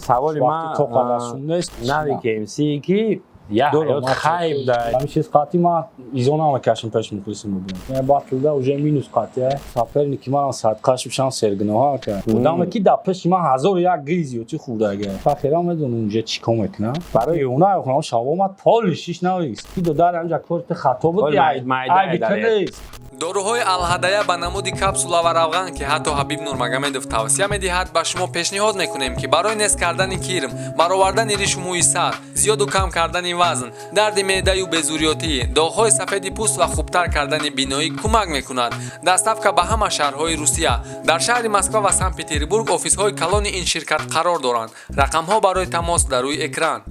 Саволи ман тоқадасум нест. Нави КМС ки я ҳаёт хайб да. Ҳамин чиз қатъи ман изо намекашам пеш мухлисим бубинам. Я батлда уже минус қатъи соперники манам садқаш бишам, сергуноҳа ка. Одаме ки дар пеши ман 1001 гиз ё чи хӯрдага. Фахира медонам, унҷа чӣ кор мекунам. Барои она хунам шавомад поли шиш навис. Ки додар ҳамҷа кори ту хато буд, айби ту нест. Доруҳои Алҳадая ба намуди капсула ва равған, ки ҳатто Ҳабиб Нурмагомедов тавсия медиҳад, ба шумо пешниҳод мекунем, ки барои нест кардани кирм, баровардани ришу мӯи сар, зиёду кам кардани вазн, дарди меъдаю безурётӣ, доғҳои сафеди пӯст ва хубтар кардани биноӣ кӯмак мекунад. Доставка ба ҳама шаҳрҳои Русия. Дар шаҳри Москва ва Санкт Петербург офисҳои калони ин ширкат қарор доранд. Рақамҳо барои тамос дар рӯи экран.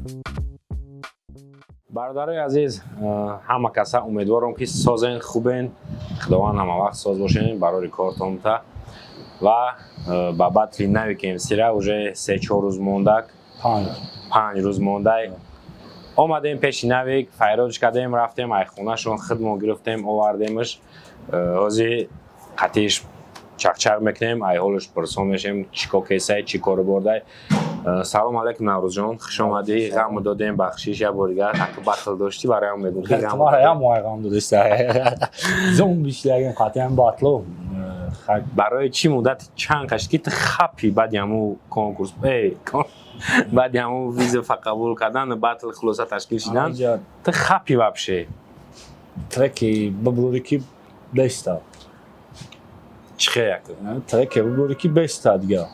Бародарои азиз, ҳама каса умедворам, ки созен, хубен. Худованд ҳама вақт соз бошен, барори кортонта. Ва ба батли нави КМСра уже 3-4 рӯз мондак, 5 рӯз мондай. Омадем пеши Навик, файроҷ кардем, рафтем айхонашон, хидмо гирифтем, овардемаш. Ҳозир қатиш чақчақ мекунем, ай ҳолаш пурсон мешем, чӣ кор кесай, чӣ кору бордай. Салом алейкум, Наврӯзҷон, хуш омадӣ. Ғаму додем, бахшиш як бор дигар. Ака, батл доштӣ, бароям мегӯм, ки ғам. Ғам додиста. Зум бишлягим қатъиян батло. Барои чӣ муддати чанд кашид, ки ту хапи баъди ҳамун конкурс, баъди ҳамун вызова қабул кардан, батл хулоса ташкил шидан, ту хапи вообще? Треки бибурӣ, ки беста. Чӣ хел як? Треке бибурӣ, ки беста дига.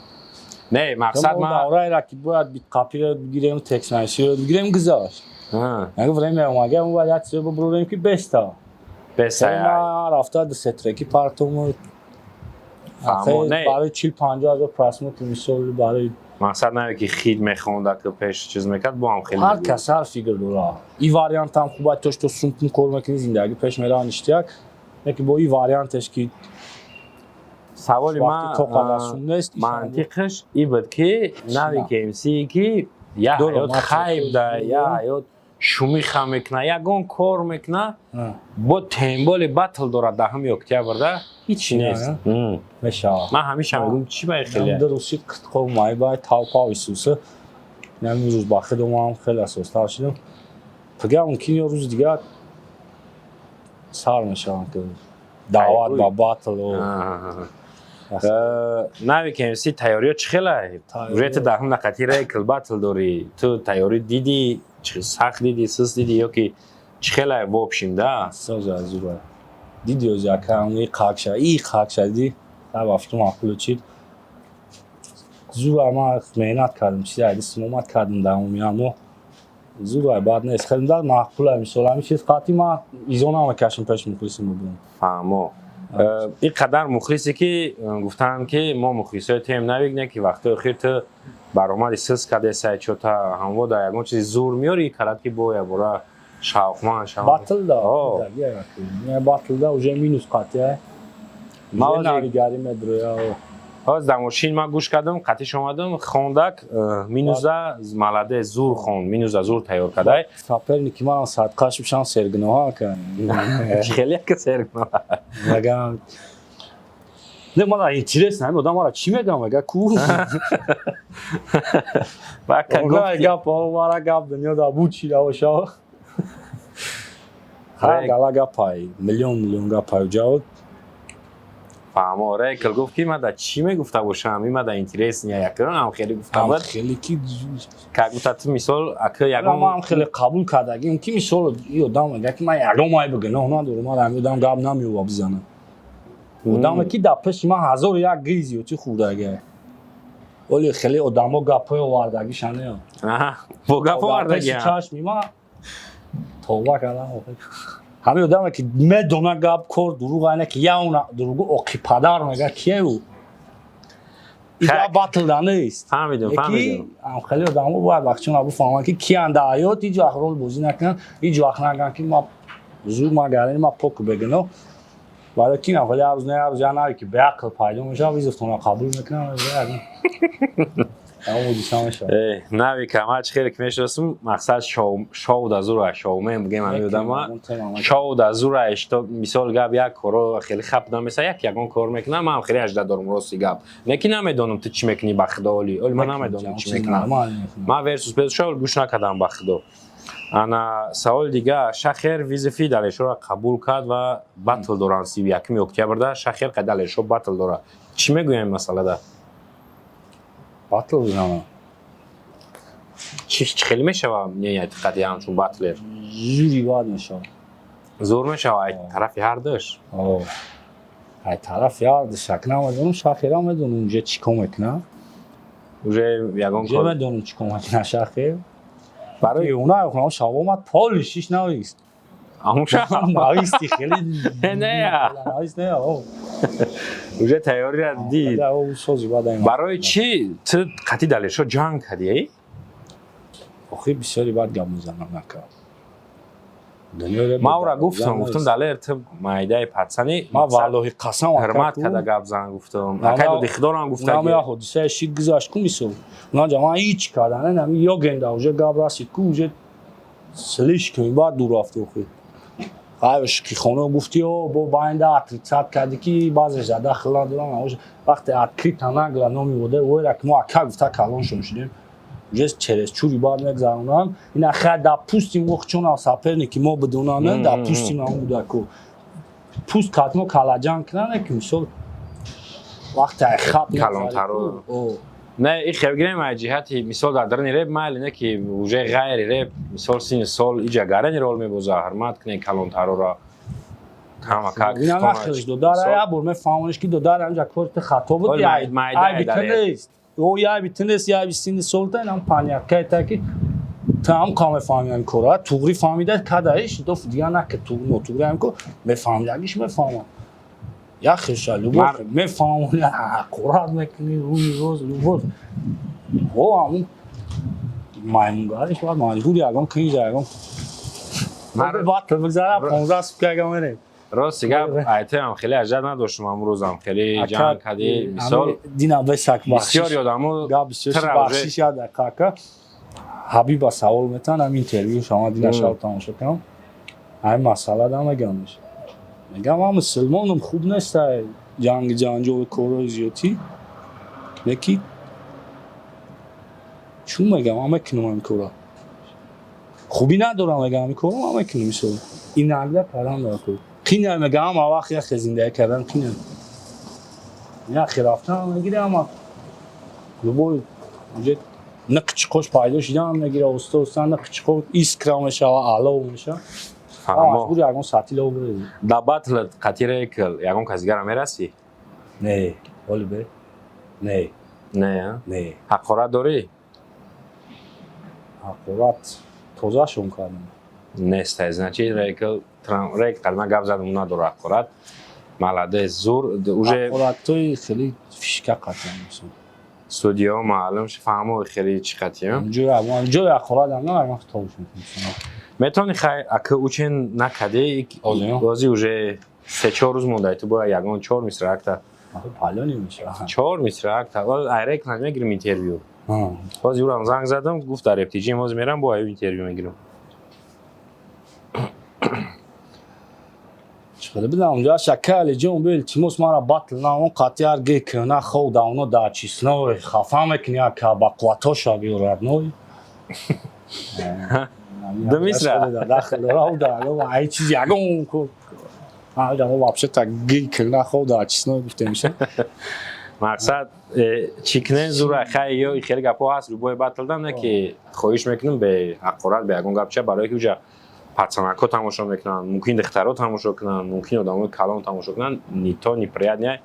Не, мақсад ма давраеро, ки бояд битқапиро бигирем, текстнависиро бигирем, гузашт. Як время омага, мо бояд як чизе бибурем, ки беста. Беста. Ма рафта ду се треки партому барои 40-50 ҳазор просмотр, мисол, барои Мақсад наве, ки хит мехонда, ки пеш чиз мекард, бо ҳам хеле. Ҳар кас ҳар фикр дора. И вариантам хуб то что сумпун кор мекунӣ, зиндагӣ пеш мерава, ништяк. Яке бо и вариантеш, ки Саволи ман нест. Мантиқаш и буд, ки нави КМС ки я ҳаёт хайб да, я ҳаёт шумиха мекуна, ягон кор мекуна, бо темболи батл дорад 10 октябрда, ҳичи нест. Мешавад. Ман ҳамеша мегӯм, чӣ бай хеле. Дуруси қитқо майбай тавпав исуса. Нами рӯз ба худомам хеле асостар шудам. Пага мумкин ё рӯзи дигар сар мешавам, ки даъват ба батл. Нави КМС, тайёриё чӣ хела? Уже ту 10 нақати рекл батл дорӣ, ту тайёрӣ дидӣ, сахт дидӣ, сус дидӣ ё ки чӣ хела в общем да? Соза зура диди, ози акам и қакша, и қакша диди, ба фикр маъқулу чид. Зура ман меҳнат кардам, чизе айдистим омад кардам дар умиамо. Зура бад нест, хеле дар маъқула. Мисол, ҳамин чиз қатъи ман изо намекашам пеш мухлисим бубинам. Фаҳмо. Ин қадар мухлисе, ки гуфтанд, ки мо мухлисои тем Навик не, ки вақтҳои охир ту баромади сис кардесай, чота ҳамво да ягон чизи зур меёри, карад, ки бо ябора шавқманд шаванд. Батлда батлда уже минус қатъия навигарӣ медроя. Ҳоз дар мошин ман гӯш кардам, қатиш омадам, хондак минуза, маладе, зур хонд, минуза зур тайёр кардай. Соперники манам садқаш бишам, сергуноҳа ка. Хеле яка сергуноҳ. Мегам, не, мана интересно, ҳамин одам мара чӣ мегам, мега ку гап мара гап дунё да буд чида боша. Ҳар гала гапай, миллион миллион гапай ҷавоб. Фаҳмо, рекл гуфт, ки ман да чӣ мегуфта бошам, ин ман да интересния, якам хеле гуфта буд. Хеле ки Как будто ту, мисол, ака ягон Ман хеле қабул кардагим, ки, мисол, и одам мега, ки ман ягон айб гуноҳ надорам, ман ҳамин одам гап намеёва бизанам. Одаме ки дар пеши ман 1001 гиз ё чи хӯрдага. Оли хеле одамо гапҳои овардагишане. Бо гап овардаги. Чашми ман товба кардам. Ҳамин одаме, ки медона гап кор дурӯғ айна, ки яуна дурӯғу оқи падар мега, кие ӯ? Ига батлда нест. Фаҳмидам, фаҳмидам. Хеле одамо бояд вақтчуна бифаҳманд, ки киян дар ҳаёт, ҳеҷ вақт рол бозӣ накунанд, ҳеҷ вақт нагӯянд, ки ма зур, ма гарини, ма поку бегуноҳ. Барои ки хеле ҳар рӯз не, ҳар рӯз я нави, ки беақл пайдо мешавад, вызовтонро қабул мекунам. Навика, ман чӣ хеле ки мешиносам, мақсад шоу да зура, шоумен бигем, ҳамин одама шоу да зура. Что мисол гап, як коро хеле хап намеса, як ягон кор мекунам, ман хеле ажда дорум, рости гап. Не ки намедонам ту чӣ мекунӣ, ба худо, оли оли ман намедонам чӣ мекунам. Ман версус пешшоу гӯш накардам, ба худо. Ана саволи дига: Шахер вызови Далершоро қабул кард ва батл доранд 31-уми октябрда. Шахер қай Далершо батл дорад, чӣ мегӯям масъалада? Батл бизанам. Чӣ хеле мешава мнение қати ҳамчун батлер? Зури бад мешава. Зур мешава ай тарафи ҳардуш? Ай тарафи ҳардуш ак намедонам, Шахера медонам, уже чӣ кор мекунад. Уже ягон Уже медонам, чӣ кор мекунад Шахер. Барои она шавомад полишиш навист. Амуша. Нависти хеле. Не. Навист, не. Уже тайёрира дид. Сози бад. Барои чӣ ту қати Далершо ҷанг кардӣ? Охи, бисёри бад гап мезанам, нака. Ман ӯра гуфтам, Далер, ту майдаи пацани. Ман валлоҳи қасам. Ҳурмат када гап зан, гуфтам. Акай доди худорам гуфта. Унам ҳодисаи шид гузашт ку, мисол, унаҷа ман ҳеч карда нами ёгенда уже гап расид ку, уже слишком бад дур рафти. Охи, ки хона гуфти, о бо байнда отрицать кардӣ, ки баъзеш зада хил надорам. Вақте открыто нагла номи вода ойра, ки мо ака гуфта калоншон шудем, уже через чури баъд мегзаронанд. Ина хай, допустим, чун соперники мо бидонанд, допустим, ам буда ку пуст катмо калаҷан кунанд, ки мисол вақте ай хат. Калонтаро. Не, и хел гирем, аз ҷиҳати мисол дар даруни реп майли, не ки уже ғайри реп, мисол, сини сол иҷа гарани рол мебоза, ҳурмат кунед калонтарора. Ина нахелиш додара, як бор мефаҳмониш, ки додара, инҷа кори ту хато буд, айби ту нест, о айби ту нест, айби сини солта, инам паняткаета, ки ту ҳам қа мефаҳми ҳамин кора, туғри фаҳмида кадаиш доф дигар нака, нотуғри ҳамин кор мефаҳмидагиш мефаҳмам, як хеша любовь мефаҳмони, ҳақорат мекунӣ рӯи роз, любовь о ҳамун маймунгариш бояд маҷбур ягон кунӣ, ягон батл бигзара, 15 сутка ягон мерем. Рости гап, айтаам, хеле ажар надоштам, амрӯзам хеле ҷанг кардӣ, мисол. Дина бесак. Бисёр ёдамо. Гап бисёр, бахшиш, як дақиқа. Ҳабиба савол метан, ҳам интервю шама дина шав тамошо кардам, ҳамин масъала да мегамш, мегам, ман мусулмонам, хуб нест ҷанги ҷанҷоли корҳои зиёдтӣ, леки чун мегам, ман мекунам ҳамин кора, хубӣ надорам, мегам, ҳамин корро ман мекунам, мисол, иногда кардан дар қина, мегам, ҳама вақт яхе зиндагӣ кардан қина, яхе рафтан мегири, ама любой уже нақчиқош пайдо шидан мегира, оста оста нақчиқо искра мешава, алов мешава, маҷбур ягон сатил об бирези. Да батл қати Рекл ягон кас дигара мерасӣ? Не, оли бе, не. Не? Не. Ҳақорат дорӣ? Ҳақорат тозашон кардам. Нест, значит, Рекл, Рек қалма гап задам, надора ҳақорат, молодец, зур уже. Ҳақоратҳои хеле фишка қатъан. Студио маълум фаҳмо, хеле чӣ қатъи. Ҷои ҳақорат ам на, ман товуш мекунам. Метавони, хай, ака учен накаде, ози уже 3-4 рӯз монда, ту бояд ягон чор мисраакта. Палёни мешава. Чор мисраакта айрек мегирим интервю. Ҳозир урам занг задам, гуфт дар ФТЖ, ҳозир мерам, бо аю интервю мегирам. Хеле бидам унҷа, шака Алиҷон, бе, илтимос, мара батл на, он қатъи ге кӯна хов да оно да честной хафа мекуни, ака ба қувватоша биё, родной. Ду мисра. Ай чиз ягон ку вообще так ге кӯна хов да честной гуфтемиша. Мақсад чӣ кунен, зура, хай, ё хеле гапҳо ҳаст любой батлда, не ки хоҳиш мекунем бе ҳақорат, бе ягон гапча, барое ки уҷа пацанакҳо тамошо мекунанд, мумкин духтаро тамошо кунанд, мумкин одамои калон тамошо кунанд, ни то неприятно.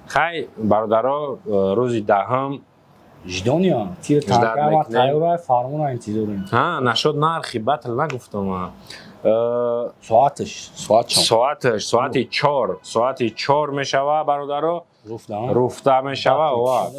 Хай, бародаро, рӯзи 10-м. Ждония тир танкама тайёра, фармона интизорем. Ҳа, нашод нархи батл нагуфтам. Соаташ, соат чанд? Соаташ соати 4, соати 4 мешава, бародаро. Руфта мешава.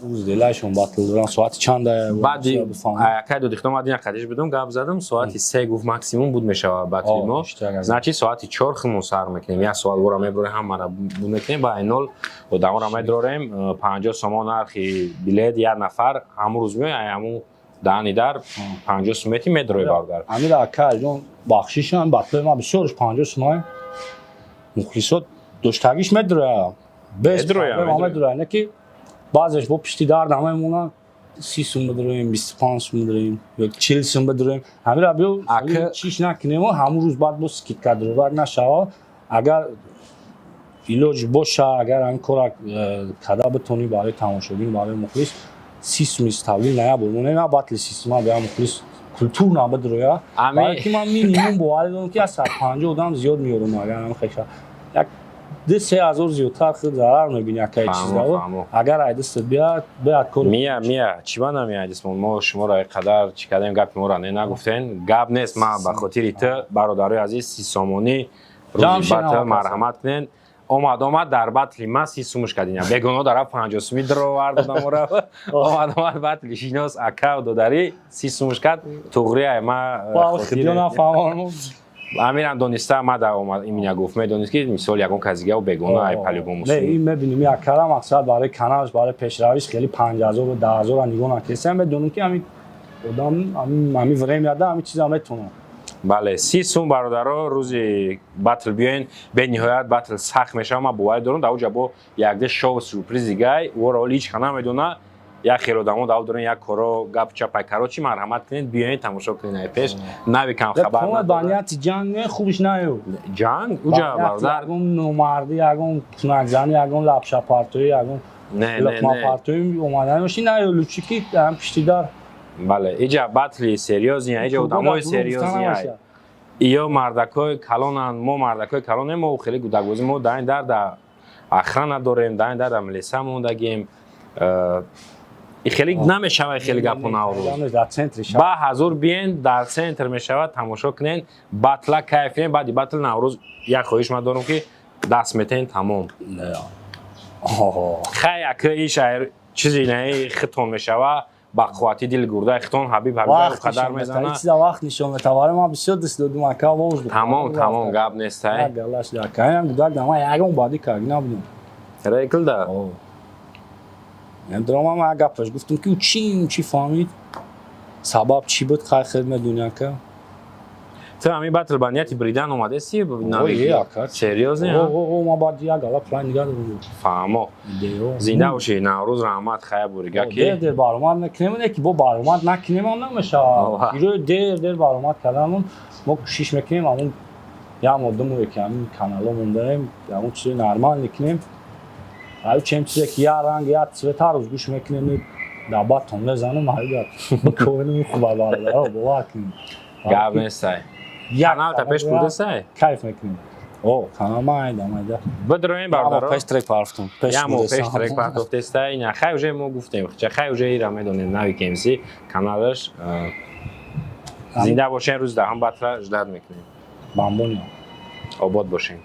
Узделашон батл доран, соати чанда? Баъди акай додихто ман дина қадиш будум, гап задам, соати 3 гуфт, максимум буд мешава батли мо. Значит, соати 4 химон сар мекунем, як соат вора мебурем, ҳамара буд мекунем, ба айнол одамора медорем. 50 сомон нархи билет, як нафар ҳамун рӯз меояй, ҳамун даҳани дар 50 сум мети, медрои, бародар. Амира ака ҷон, бахшишам, батлои ма бисёрш 50 сумай, мухлисот доштагиш медроя. Медроя, не ки баъзеш бо пишти дард ҳама мемонанд, 30 сум бидроем, 25 сум бидроем ё 40 сум бидроем. Ҳамира биё, чиш накунем, ҳамун рӯз баъд бо скидка дровак нашава. Агар илоҷ боша, агар ҳамин кора када битонӣ, барои тамошобин, барои мухлис 30 суми стабил наябуд. Мо батли 30 сума бия, мухлис культурно бидроя, барои ки ман минимум боварӣ дорам, ки аз 150 одам зиёд меёрам. Агар ҳам хеша як 2-3 ҳазор зиёдтар, худ зарар мебини, акай чизда. Агар айдистат бияд, бияд кор. Мия, мия, чӣ ба намия айдисмон? Мо шуморо қадар чӣ кардем, гапи моро не нагуфтен. Гап нест, ман ба хотири ту, бародарои азиз, 30 сомонӣ рӯзи батл марҳамат кунен. Омад, омад дар батли ма 30 сумуш кардина, бегуно дара 50 суми дровард одамора. Омад, омад батли шинос ака додарӣ 30 сумуш кард, туғри ма. Амирам дониста ма да омад, имина гуфт, медонист, ки мисол ягон кас дига бегуна ай по-любому. Не, ин мебинем, якара мақсад барои каналш, барои пешравиш хеле 5000, 10 000 нигоҳ накесам, медонам, ки ҳамин одам ҳамин времяда ҳамин чиза метавонад. Бале, 30 сум, бародаро, рӯзи батл биёен. Бениҳоят батл сахт мешавад, ман боварӣ дорам. Дар оҷа бо якде шоу сюрприз дигай, ӯро ҳоли ҳеҷ ка намедона, як хел одамо дар дорен, як коро гап чапай. Короче, марҳамат кунед, биёед, тамошо кунед. Ай пеш навикам хабар. Ба нияти ҷанг не, хубиш наё. Ҷанг уҷа, бародар. Ягон номардӣ, ягон кунакзанӣ, ягон лапшапартоӣ, ягон луқмапартоӣ омадан боши, наё, лучше ки ам пишти дар. Бале, иҷа батли серьёзный, иҷа одамои серьёзный, ё мардакои калонанд. Мо мардакои калонем, мо хеле гудакбозӣ, мо даин дар да охрана дорем, даин дар да милиса мондагем. Хеле намешавад, хеле гапу наврӯз ба ҳазур биен, дар центр мешавад, тамошо кунен батла, кайф кунен. Баъди батл Наврӯз як хоҳиш ман дорам, ки даст метен, тамом. Хай, ака, иш чизи наи хитон мешава, ба қуввати дили гурдаи хитон. Ҳабиб, Ҳабиб қадар мезана. Чиза вақт нишон метавара, ман бисёр дӯст додум, ака, воз. Тамом, тамом, гап нестай. Галаш ака, гудак дама ягон бадӣ кард набудем. Рекл да. Драма ман гапаш гуфтам, ки чӣ чӣ фаҳмид, сабаб чӣ буд, хай, хел медони, ака. Ту ҳамин батл ба нияти бридан омадеси? Серьёзно? Ма баъд як гала план нигаҳ дорам. Фаҳмо, зинда бошӣ, Наврӯз, раҳмат, хая бурига ки. Дер дер баромад мекунем, не ки бо баромад накунем ам намешавад. Ирои дер дер баромад карданмон мо кӯшиш мекунем, ҳамун як моҳ, 2 моҳе ки ҳамин канало мондаем, ҳамун чизи нормал мекунем. Аю чем чизе ки як ранг, як цвет ҳар рӯз гӯш мекунем, дар батон мезанам, ҳайгат бикобинем, хуба, бародаро, бовар кунем. Гап нестай, каналта пеш бурдасай? Кайф мекунем. О, канал ма айда, майда. Бидроем, бародаро. Пеш трек партофтум. Як моҳ пеш трек партофтестай. На, хай, уже мо гуфтем, хай, уже ира медонем, нави КМС каналаш. Зинда бошен, рӯзи даҳум батла ждать мекунем. Бамбони. Обод бошен.